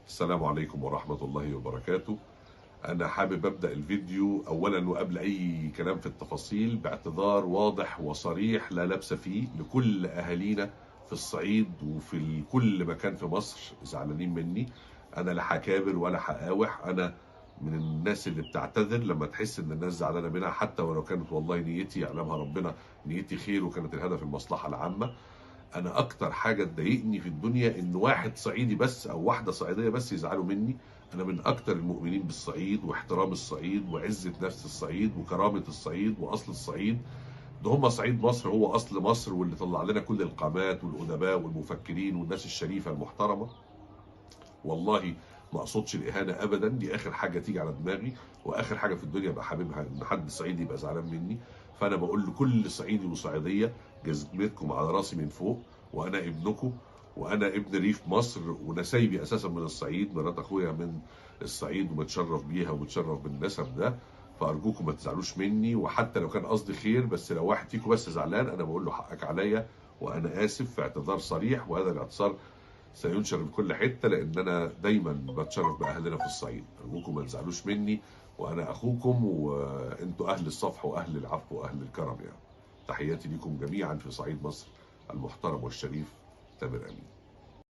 السلام عليكم ورحمة الله وبركاته. أنا حابب أبدأ الفيديو أولا وقبل أي كلام في التفاصيل باعتذار واضح وصريح لا لبس فيه لكل أهالينا في الصعيد وفي كل مكان في مصر زعلانين مني. أنا لا حكابر ولا حقاوح، أنا من الناس اللي بتعتذر لما تحس إن الناس زعلانة منها، حتى ولو كانت والله نيتي يعلمها ربنا نيتي خير وكانت الهدف المصلحة العامة. أنا أكتر حاجة تضايقني في الدنيا إن واحد صعيدي بس أو واحدة صعيدية بس يزعلوا مني. أنا من أكتر المؤمنين بالصعيد واحترام الصعيد وعزة نفس الصعيد وكرامة الصعيد وأصل الصعيد. ده هم صعيد مصر، هو أصل مصر واللي طلع لنا كل القامات والأدباء والمفكرين والناس الشريفة المحترمة. والله ما أقصدش الإهانة أبدا، دي آخر حاجة تيجي على دماغي وآخر حاجة في الدنيا أبقى حاببها إن حد صعيدي يبقى زعلان مني. فأنا بقول لكل صعيدي وصعيدية جزمتكم على راسي من فوق، وأنا ابنكم وأنا ابن ريف مصر ونسايبي أساسا من الصعيد، مرات أخويا من الصعيد ومتشرف بيها ومتشرف بالنسب ده. فأرجوكم ما تزعلوش مني، وحتى لو كان قصدي خير، بس لو واحد فيكم بس زعلان أنا بقول له حقك عليا وأنا آسف، في اعتذار صريح، وهذا الاعتذار سينشر في كل حتة لأن أنا دايما بتشرف بأهلنا في الصعيد. أرجوكم ما تزعلوش مني وأنا أخوكم، وأنتوا أهل الصفح وأهل العفو وأهل الكرم يعني. تحياتي لكم جميعا في صعيد مصر المحترم والشريف. تامر أمين.